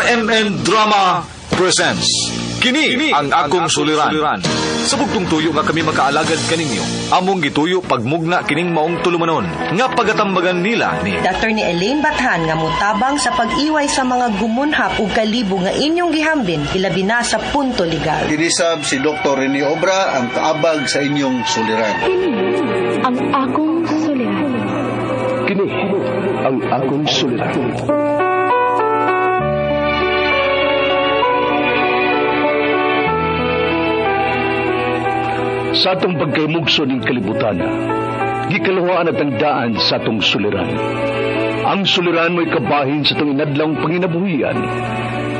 RMN Drama presents Kini ang akong suliran. Sa bugtong tuyo nga kami makaalagad kaninyo, among gituyo pagmugna kining maong tulumanon nga pagatambagan nila ni Attorney Elaine Bathan nga motabang sa pag-iway sa mga gumunhap ug kalibo nga inyong gihambin ilabi na sa punto legal. Kinisab si Dr. Rene Obra ang kaabag sa inyong suliran. Kini ang akong suliran. Kini ang akong suliran. Sa atong pagkaymugso ning kalibutan, gikaluhaan at ang daan sa atong suliran. Ang suliran mo'y kabahin sa atong inadlawng panginabuhian.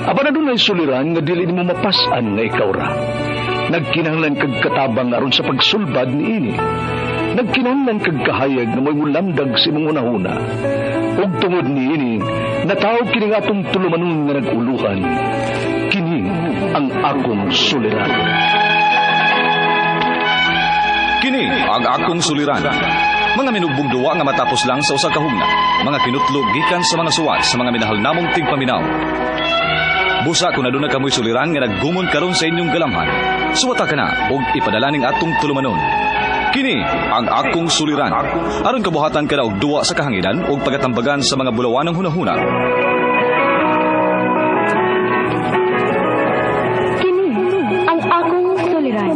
Apan adunay suliran nga dili nimo mapas-an nga ikaw ra. Nagkinahanglan kag katabang aron sa pagsulbad niini. Nagkinahanglan kag kahayag nga mo'y mulamdag sa imong hunahuna. Ug tungod niini, natawag kini nga atong tulumanon nga nag-uluhan. Kini ang akong suliran. Kini ang akong suliran. Mga minugbong duwa nga matapos lang sa usa ka hugna. Mga kinutlog gikan sa mga suwat sa mga minahal namong tigpaminaw. Busa kung aduna kamoy suliran nga naggumon karon sa inyong galamhan. Suwata ka na og ipadala ning atong tulumanon. Kini ang akong suliran. Aron kabuhatan ka na og duwa sa kahanginan og pagatambagan sa mga bulawanang hunahuna. Kini ang akong suliran.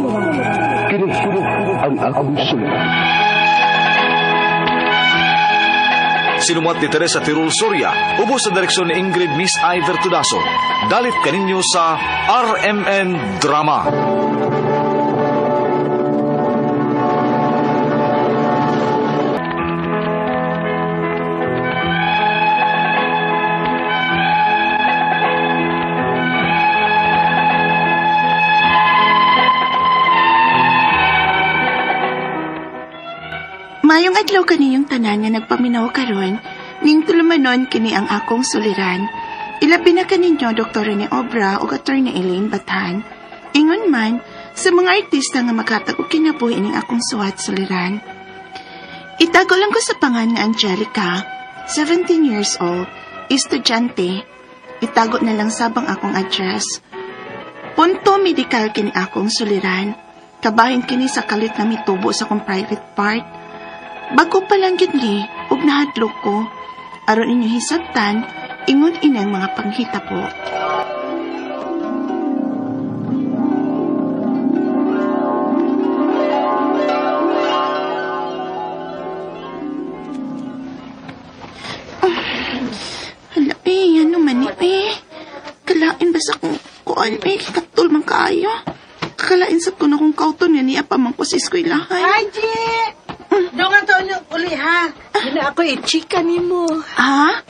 Kini ang akong suliran. Sinumuat ni Teresa Tirul Soria, ubos sa direksyon ni Ingrid Miss Iver Tudaso. Dalit kaninyo sa RMN Drama. Mayong adlaw kaniyong tanan nga nagpaminaw karon, ning tulumanon kini ang akong suliran. Ilabi na kaninyo Dr. Rene Obra ug Attorney Elaine Bathan. Ingon man sa mga artista nga makatag og kinabuhi ining akong suwat suliran. Itago lang ko sa pangan nga Angelica, 17 years old, estudyante. Itago na lang sabang akong address. Punto medical kini akong suliran. Kabahin kini sa kalit nga mitubo sa akong private part. Bago pa lang gyud ni, ug nahadlok ko. Aron inyo hisabtan, ingon inang mga panghita po. Hala eh, ano man eh. Kalain ba sa kong kuan eh, katul man kaayo. Kalain sa ko na kong kauton nga niya pa man ko sa eskwelahan. Hi, G! Dungan to niyo uli, ha? Gina ako i-chika ni mo. Ha?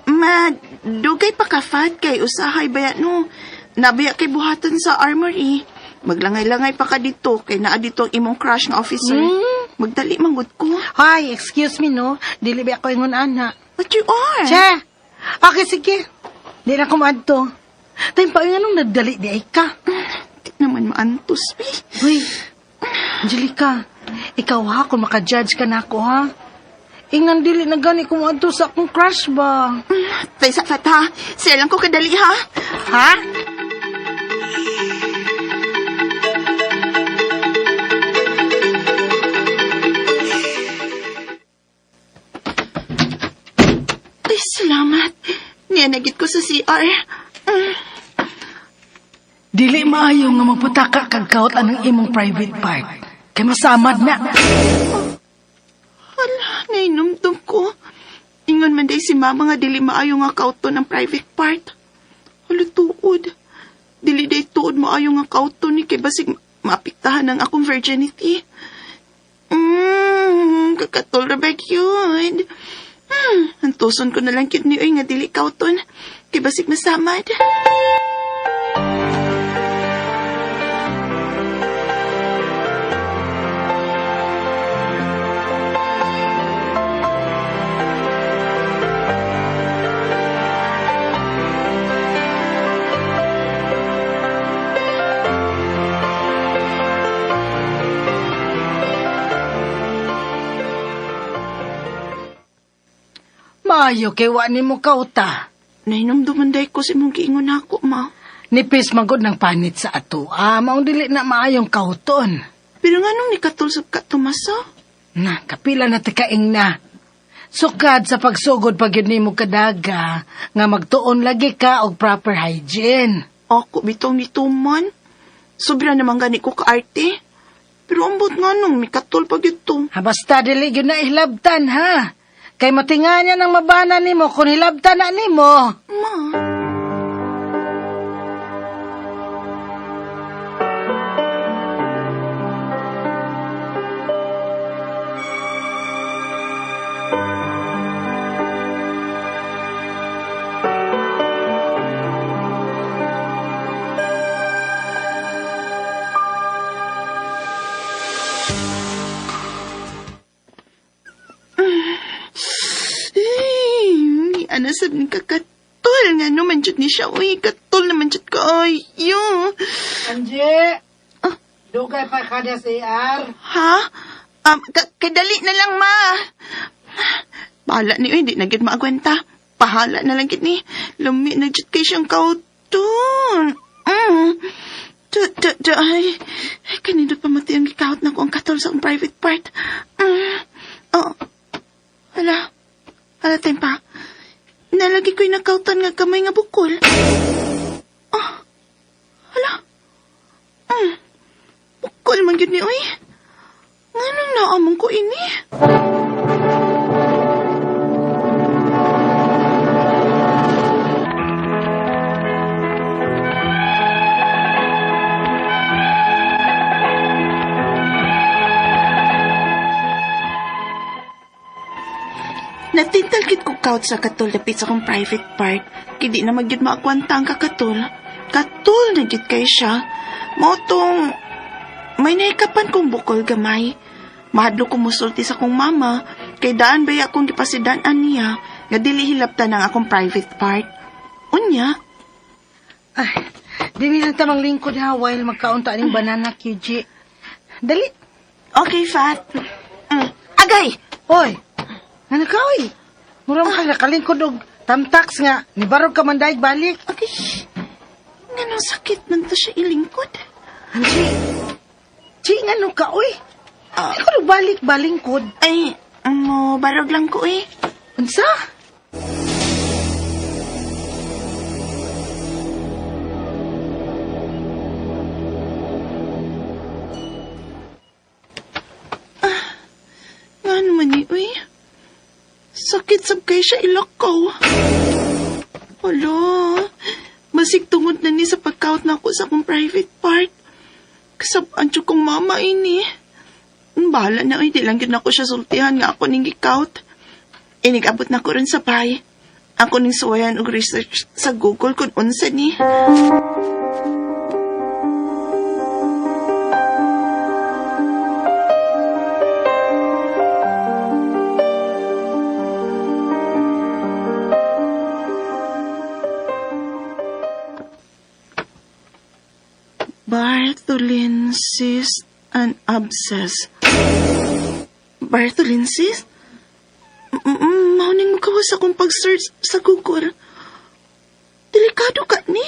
Madugay pa ka, Fat, kay usahay baya no. Nabaya kay buhatan sa armory. Maglangay-langay pa ka dito, kay naa dito ang imong crush nga officer. Magdali manggod ko. Hi, excuse me, no? Dili ba ako ingon ana? But you are. Che! Okay, sige. Di na kumadto. Tayo pa, anong nagdali di ay ka? Di naman maantos, eh. Uy, Angelica, ikaw ha, kung makajudge ka na ako ha. Ingan dili na gani kumadto sa akong crush ba? Tayo sa Fat, ha? Siya lang ko kadali, ha? Ha? Ay, salamat. Niyanagit ko sa CR. Dili maayo nga magputaka kag kaut anang imong private part. Kay masamad na. Hala, nainumdum ko. Ingon man day si mama nga dili maayo nga kauto ng private part. Hala, tuod. Dili day tuod maayo nga kauto ni kay basig maapektahan ang akong virginity. Kakatol ra ba yun? Antuson ko na lang cute ni Uy nga dili kauton. Kay basig masamad. Maayo kay wa nimo kauta. Nahinumduman day ko sa imong giingon nako, ma. Nipis magod ng panit sa ato. Ah, maong dili na maayong kauton. Pero nga nung nikatol sa ka Tomasa? Na, kapila na tikaing na. Sukad sa pagsugod pag yun nimo kadaga, nga magtuon lagi ka og proper hygiene. Ako bitong nituman. Sobra naman gani ko kaarte. Pero ambot nga nung mikatol pag ito. Ha, basta dili gyud na ihlabtan ha. Kay matinga niya ng mabana nimo kung hilabtan na nimo. Ma, Eh, ano sab ni kakatol nga no man jud ni siya. Uy, katol naman jud ka. Ay, yo. Angie! Dugay pa kada sa AR. Ha? Kadali na lang, ma. Bahala ni, uy, di na gid maagwenta. Pahala na lang gid ni. Lumi na jud kay siyang kauton. Du, du, du, ay. Ay, kanino pa mati ang gikahot na ko ang katol sa akong private part. Oh. Hala. Hala, tempa. Nalagi ko'y nakautan nga kamay nga bukol. Oh. Hala. Bukol man gyud ni, uy. Nganong naamong ko ini? Natintal kit ko couch sa katol dapit sa akong private part. Kay di na magyud maakwanta ang kakatol. Katol na gyud kay siya. Mao tong may nahikapan kong bukol gamay. Mahadlok ko musulti sa akong mama kay daan ba akong gipasidan-an niya nga dili hilabtan ang akong private part. Unya, Ay, dili na tamang lingkod ha while magkaunta aning banana QG. Dali. Okay, Fat. Agay! Hoy. Ano ka oy? Mura mo ka nakalingkod og tamtax nga nibarog ka man daig balik. Agay, nganong sakit man to siya ilingkod? Angie. Chi ngano ka oy? Ah. Ay, ko balik balingkod. Ay, mo barog lang ko eh. Unsa? Ngano man ni, uy? Sakit sab kay siya ilakaw. Hala, masig tungod na ni sa pagkaut na ako sa akong private part. Kasabaan jud kong mama ini. Bahala na, uy, di lang gyud nako siya sultihan nga ako ning gikaut. Inigabot na ko rin sa bahay. Ako ning suwayan og research sa Google kung unsa ni. Bartholin cyst and abscess. Bartholin cyst? Mao ning mukawas akong pag-search sa Google. Delikado ka ni.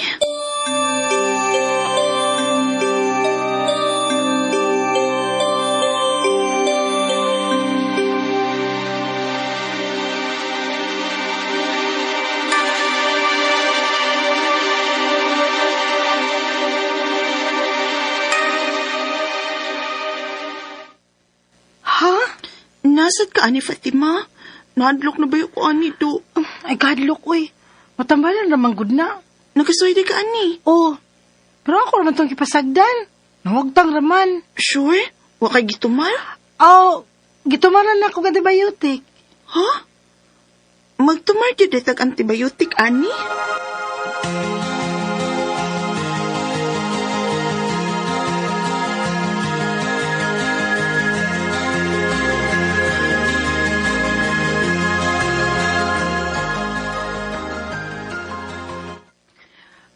Ha? Nasad ka ani Fatima? Nadlok na ba yung ani do? Ay kadlok oy. Matambalan naman gud na. Nagkaswede ka ani? Oh. Pero ako naman tong gipasagdan. Nawagtang raman. Sure? Wa kay gitumar? Oh, gitumaran na ako antibiotic. Ha? Magtumar gyud tag antibiotic ani?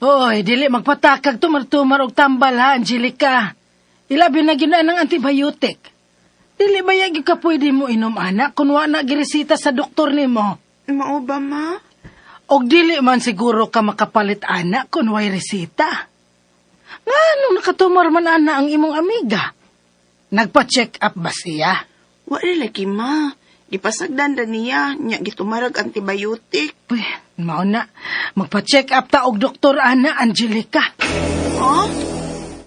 Oy, dili magpatakag tumar-tumar og tambal ha, Angelica. Ilabi na gyud na ng antibiotic. Dili ba gyud ka pwede mo inom anak kung wa na giresita sa doktor nimo? Mao ba, ma? Og dili man siguro ka makapalit ana kung way reseta. Nganong nakatumar man ana ang imong amiga? Nagpa-check up ba siya? Wa ra lagi, Ma. Gipasagdan ra niya, nya gitumarag antibiotic. Uy, mao na. Magpa-check up ta og doktor ana, Angelica. Ha?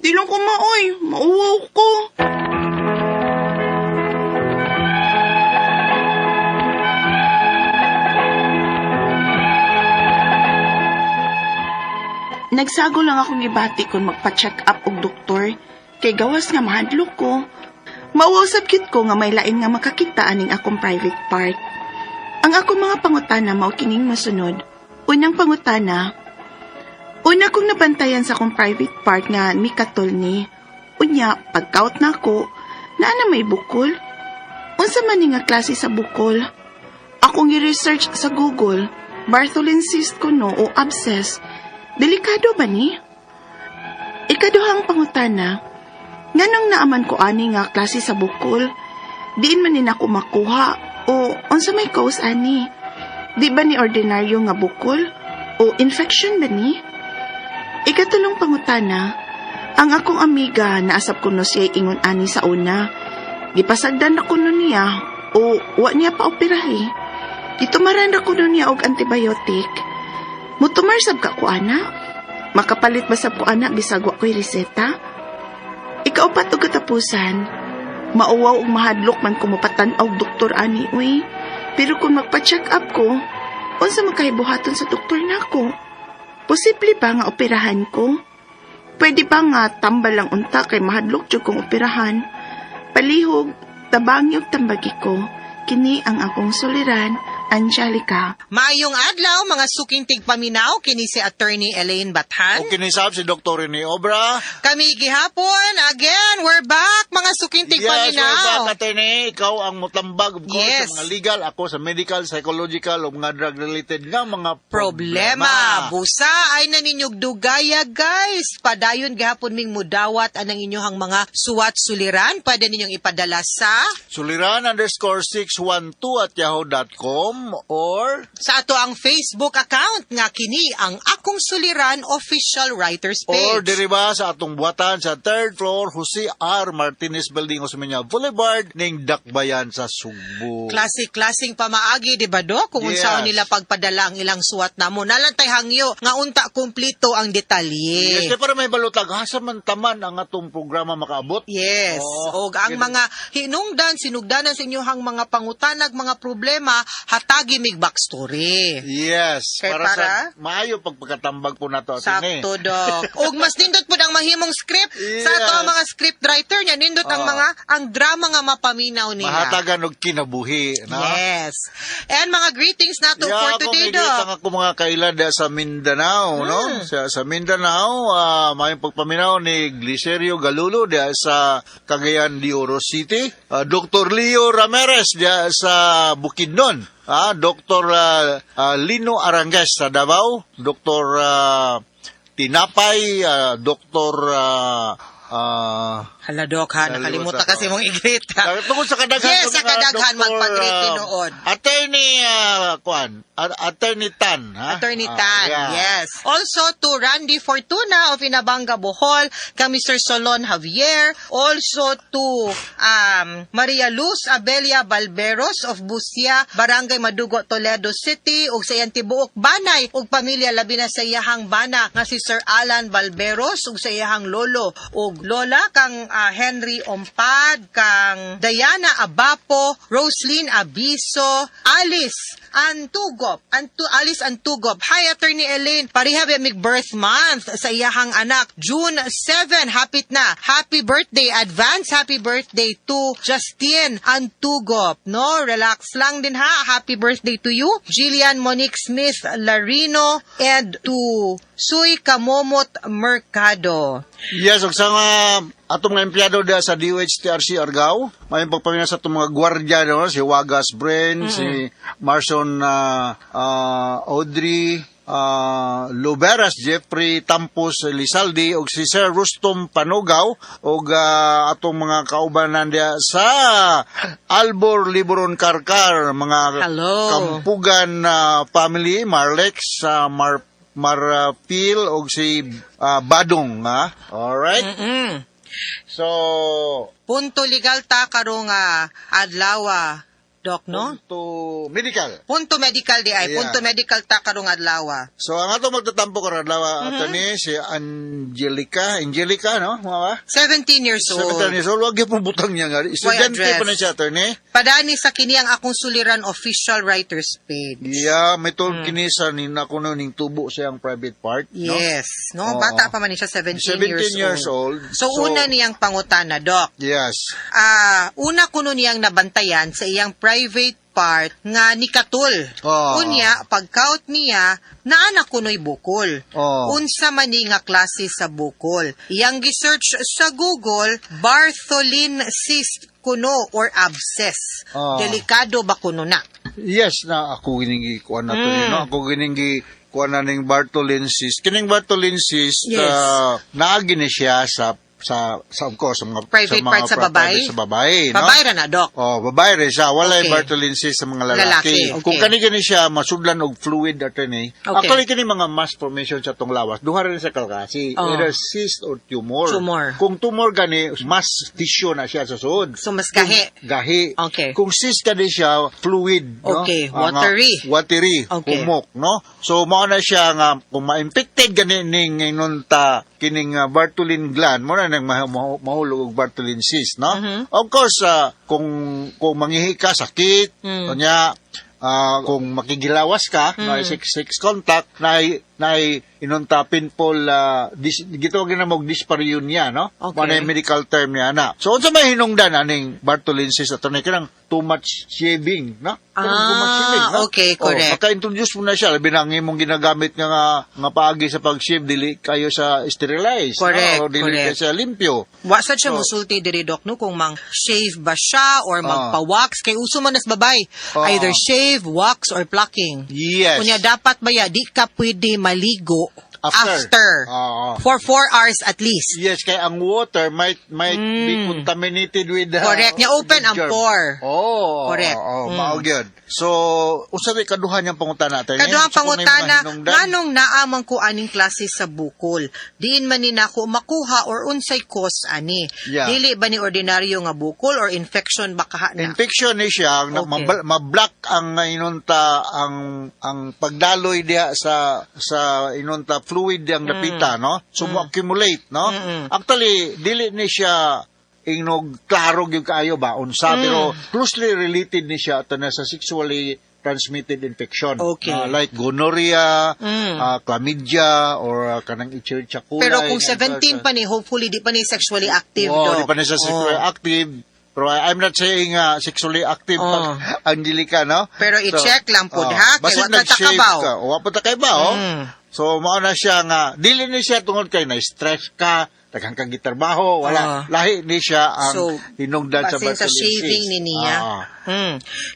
Di lang ko, maoy. Mauwaw ko. Nagsago lang akong ibati kung magpa-check up og doktor. Kay gawas nga mahadlok ko. Mauwaw sab ko nga may lain nga makakita aning akong private part. Ang akong mga pangutana mao kining mosunod. Unang pangutana, una kong nabantayan sa akong private part nga mikatol ni. Unya, pagkaut na ako, naa na may bukol. Unsa man ni nga klase sa bukol? Akong i-research sa Google, Bartholin cyst kuno o abscess. Delikado ba ni? Ikaduhang pangutana, nganong naa man ko ani nga klase sa bukol? Diin man ni nako makuha o unsa may cause ani? Di ba ni ordinaryo nga bukol o infection ba ni? Ikatulong pangutana, ang akong amiga naasab kuno siya ingon ani sa una. Gipasagdan na kuno niya o wa niya pa operahi. Gitumaran ra kuno niya og antibiotic. Mutumar sab ka ko ana? Makapalit ba sab ko ana bisag wa ko'y reseta? Ikaupat og katapusan, mauwaw og mahadlok man ko mopatan-aw og doktor ani uy. Pero kung magpa-check up ko, unsa man kay buhaton sa doktor nako? Posible ba nga operahan ko? Pwede ba nga tambal lang unta kay mahadlok jud kong operahan? Palihog, tabangi og tambagi ko. Kini ang akong suliran, Angelica. Maayong adlaw, mga suking tigpaminaw, kini si Attorney Elaine Bathan. O kinisab si Dr. Rene Obra. Kami gihapon, again, we're back, mga suking Yes, we're tigpaminaw. back, Attorney. Ikaw ang mutambag, of course, sa mga legal, ako sa medical, psychological, o mga drug-related nga mga Problema. problema. Busa ay naninyog dugaya, guys. Padayon gihapon ming mudawat anang inyong mga suwat suliran. Pwede ninyong ipadala sa suliran_612@yahoo.com or sa ato ang Facebook account nga kini ang Akong Suliran Official Writers Page. Or diri ba sa atong buhatan sa third floor, Jose R. Martinez Building, Osmeña Boulevard, ning Dakbayan sa Sugbo. Klase-klaseng pamaagi, di ba, Do? Kung unsaon nila pagpadala ang ilang suwat namo. Nalantay hangyo nga unta kumplito ang detalye. Yes, kaya para may balutag, asa man taman ang atong programa makaabot? Yes. Oh, Og ang mga hinungdan, sinugdanan sa inyong mga pangutanag, mga problema, hatagi mig backstory. Yes, Kay para, para? sa maayo pagpagkatambag po nato, Atty. Sakto, Dok. Og mas nindot pud ang mahimong script sa ato ang mga script writer niya. Nindot ang mga ang drama nga mapaminaw nila. Mahatagan og kinabuhi, no? Yes. And mga greetings nato Yeah, for akong today, i-greet Dok. ang ako mga kailad sa Mindanao, no? Sa Mindanao, maayong pagpaminaw ni Glicerio Galulo diya sa Cagayan de Oro City. Dr. Leo Ramirez diya sa Bukidnon. Dr. Lino Arangues sa Davao. Dr. Tinapay, Dr. Hala, Dok, ha? Nalimutan Nakalimutan kasi ko. mong i-greet, ha? Tungkol sa kadaghan Yes, ko sa mga kadaghan, doktor, magpag-greet tinuod. Attorney kuan, Attorney Tan, ha? Attorney Tan, yeah. yes. Also to Randy Fortuna of Inabanga, Bohol, kang Mr. Solon Javier, also to Maria Luz Abelia Balberos of Busia, Barangay Madugo, Toledo City, ug sa iyang tibuok banay ug pamilya labi na sa iyahang bana nga si Sir Alan Balberos ug sa iyahang lolo ug lola kang Henry Ompad, kang Diana Abapo, Roslyn Abiso, Alice Antugop, Alice Antugop. Hi, Attorney Elaine. Pareha ba mig birth month sa iyahang anak? June 7, hapit na. Happy birthday, advance happy birthday to Justine Antugop. No, relax lang din ha. Happy birthday to you. Jillian Monique Smith Larino and to Sui Kamomot Mercado. Yes, ug sa mga atong mga empleyado diha sa DOHTRC Argao, may pagpaminaw sa atong mga gwardiya, no, si Wagas Bren, si Marson Audrey, Loberas, Jeffrey Tampos Lizaldi ug si Sir Rustom Panugaw ug atong mga kaubanan diha sa Albor Liboron Karkar, mga Hello. Kampugan family, Marlex, Marpil ug si Badong, ha. Alright. So Punto legal ta karong adlaw, Doc, no? Punto medical. Punto medical di ay. Yeah. Punto medical ta karong adlaw. So ang atong magtatampo karon adlaw, attorney, si Angelica, Angelica, no? Mga ba? 17 years old. 17 years old, wag gyud butang niya nga. Estudyante address? pa na siya, attorney. Padani sa kini ang akong suliran official writers page. Yeah, may tuod kini sa ni nako no ning tubo sa iyang private part, no? Yes, no? Oo. Bata pa man ni siya, 17 17 years, years old. So, una niyang pangutana, Doc. Yes. Una kuno niyang nabantayan sa iyang private part nga nikatul. Oo. Unya, pagkaut niya, naa na kuno'y bukol. Oo. Unsa man ni nga klase sa bukol. Iyang gisearch sa Google, Bartholin cyst kuno or abscess. Oo. Delikado ba kuno na? Yes, na ako gining kuan na to no? Ako gining kuan na ning Bartholin cyst. Kining Bartholin cyst, naagi ni siya sa of course, sa mga Private sa mga part sa babae? private sa babae, no? Babae ra na, Doc. Oh, babae rin siya. Walay Bartholin cyst sa mga lalaki. Lalaki, okay. Kung kani kani siya masudlan og fluid, attorney. Okay. Actually kini mga mass formation sa tong lawas. Duha rin sa kalkasi. Oh. Either cyst or tumor. Tumor. Kung tumor gani, mass tissue na siya sa suod. So, mas gahi. Gahi. Okay. Kung cyst kani siya, fluid, no? Okay, nga, watery. Watery, Okay. humok, no? So mao na siya nga kung ma-infected gani ning inunta kining Bartholin gland, mo na nang mahulog og Bartholin cyst, no? Of course, kung mangihi ka sakit, unya kung makigilawas ka, na sex contact, na inunta pinpol gitawag na mo dyspareunia, no? Okay. Mao na yung medical term niya na. So unsa may hinungdan aning Bartholin cyst, attorney, kanang too much shaving, no? Kanang too much shaving, no? Okay, correct. Oh, maka-introduce mo na siya labi na ang imong ginagamit nga paagi sa pag-shave dili kayo sa sterilize, Correct, no? O dili correct. kayo sa limpyo. Wa sad siya So- musulti diri, Doc, no, kung mang shave ba siya or magpa-wax kay uso man nas babay. Either shave, wax or plucking. Yes. Unya dapat ba ya di ka pwede maligo After. after, Oo. for 4 hours at least. Yes, kay ang water might be contaminated with Correct. Nya open with ang germ. pore. Oh, Correct. Oh, mao gyud. So, usa may kaduha niyang pangutana tayo. Kaduhang Sa kung may mga pangutana, hinungdan. nganong naaman ko aning klase sa bukol? Diin man ni nako makuha or unsay cause ani? Yeah. Dili ba ni ordinaryo nga bukol or infection ba kaha na? Infection ni siya, na ma-block ang inunta ang pagdaloy diha sa inunta fluid diyang dapita, no? So mo-accumulate, no? Actually dili ni siya ingnog klaro gyud kaayo ba unsa, pero closely related ni siya ato na sa sexually transmitted infection. Like gonorrhea, chlamydia or kanang Escherichia coli. Pero kung 17 pa ni, hopefully di pa ni sexually active, Oh, Doc. di pa na siya sexually active. Pero I'm not saying sexually active pag Angelica, no? Pero i-check lang pod, ha? Kay Basin wa ta nag-shave takabaw. ka. Wa pa ta kabaw. So, mao na siya nga, dili ni siya tungod kay na-stress ka, daghan kang gitrabaho, wala. Lahi ni siya ang So, hinungdan sa basin sa Bartholin shaving cyst. ni niya.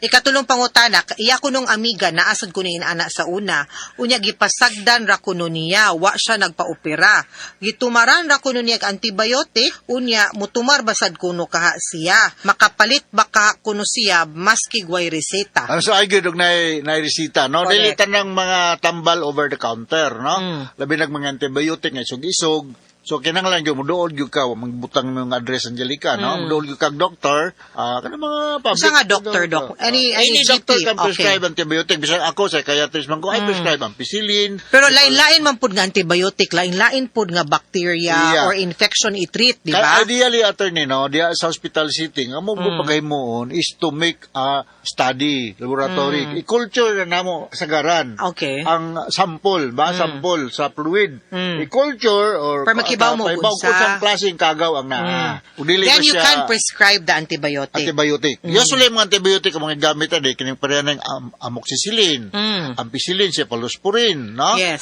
Ikatulong pangutana, iya ko nung amiga, naasad ko ni anak sa una. Unya gipasagdan ra kuno niya, wa siya nagpaopera. Gitumaran ra kuno niya og antibiotic, unya mutumar basad kuno kaha siya. Makapalit ba kaha kuno siya maski way reseta. Ano so ay gyud og nay resita, no? Correct. Dili tanang mga tambal over the counter, no? Labi nag mga antibiotic nga isog-isog. So kinahanglan gyud moduol gyud ka, magbutang mo yung address, Angelica, no? Moduol gyud kag doctor, kanang mga public. Unsa nga doctor, doc? Any doctor GP? can prescribe antibiotic. Bisan ako psychiatrist man ko, I prescribe ampicillin. Pero lain-lain man pud nga antibiotic, lain-lain pud nga bacteria or infection i-treat, di Kaya ba? ideally, attorney, no, diya sa hospital setting, ang mo paghimuon is to make a study, laboratory. I-culture na namo kasagaran. Ang sample, ba? Sample sa fluid. I-culture or Pero makibaw mo pahibaw kung kung saan klaseng kagaw ang naa. Kung dili Then ba you siya can prescribe the antibiotic. Antibiotic. Usually, ang mga antibiotic ang mga gamit ani kining pareha ng amoxicillin, ampicillin, cephalosporin, no? Yes.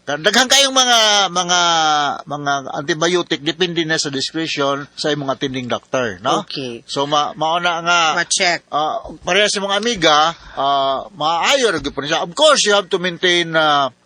Daghan kayong mga antibiotic, depende na sa discretion sa imong attending doctor, no? Okay. So mauna nga Ma-check. Pareha sa mga amiga, maayo ra gyud po siya. Of course, you have to maintain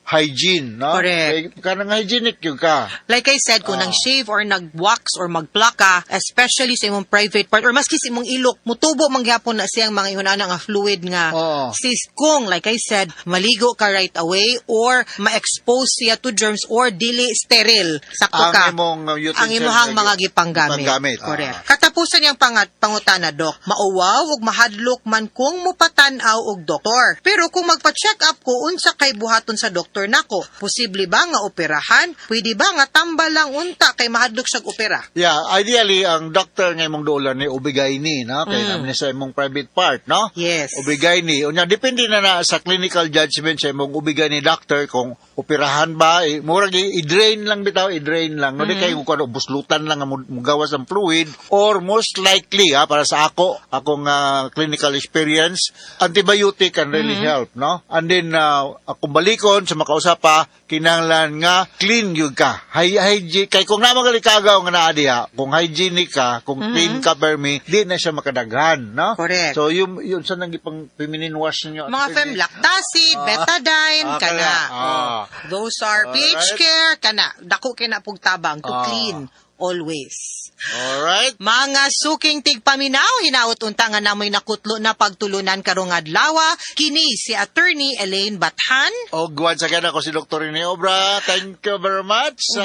hygiene, no? Correct. Kay kanang hygienic gyud ka. Like I said, kung nang-shave or nag-wax or magplaka, especially sa imong private part or maski sa imong ilok, mutubo man gyapon na siyang mga ingon ana nga fluid nga cyst. Kung, like I said, maligo ka right away or ma-expose siya to germs or dili sterile. Sakto Ang ka. imong utensil Ang imuhang nga mga gipanggamit. gipanggamit. Correct. Katapusan niyang pangutana, Dok, mauwaw ug mahadlok man kung mupatan-aw og doktor. Pero kung magpa-check up ko, unsa kay buhaton sa doktor nako? Posible ba nga operahan? Pwede ba nga tambal lang unta kay mahadlok siyag opera? Yeah, ideally ang doctor nga imong duolan ni OB-GYN, no? Kay naman sa imong private part, no? Yes. OB-GYN. Unya depende na na sa clinical judgment sa imong OB-GYN doctor kung operahan ba, eh, murag i-drain lang bitaw, i-drain lang. No, di kay kung ano buslutan lang nga mugawas ang fluid or most likely ha, para sa ako, akong clinical experience, antibiotic can really help, no? And then akong balikon sa makausap pa, kinahanglan nga clean gyud ka. Hygiene kay kung naa magali kagaw nga naa diha, kung hygienic ka, kung clean ka permi, di na siya makadaghan, no? Correct. So yung sa nang gipang feminine wash ninyo? Mga fem, Lactacid, Betadine, kana. Kana. Oh, those are pH care, kana. Dako kay na pugtabang to clean always. Alright. Mga suking tigpaminaw, hinaot unta nga namoy nakutlo na pagtulunan karong adlaw. Kini si Attorney Elaine Bathan. Og once again, ako si Dr. Rene Obra. Thank you very much. Sa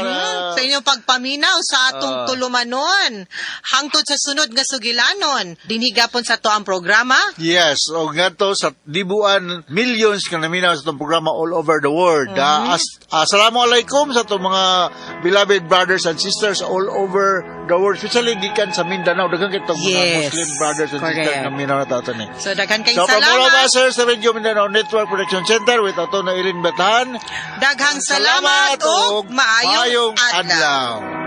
inyong pagpaminaw sa atong tulumanon. Hangtod sa sunod nga sugilanon. Dinhi gapon sa ato ang programa. Yes, o ngadto sa libuan, millions ka naminaw sa itong programa all over the world. Assalamualaikum sa itong mga beloved brothers and sisters all over the world, especially gikan sa Mindanao. Daghan kitong mga Muslim brothers and sisters nga minaw na tato ni. So daghan kay So, from all of salamat. us here sa Radio Mindanao Network Production Center with Atty. Elaine Bathan, Daghang salamat ug maayong adlaw. Adlaw.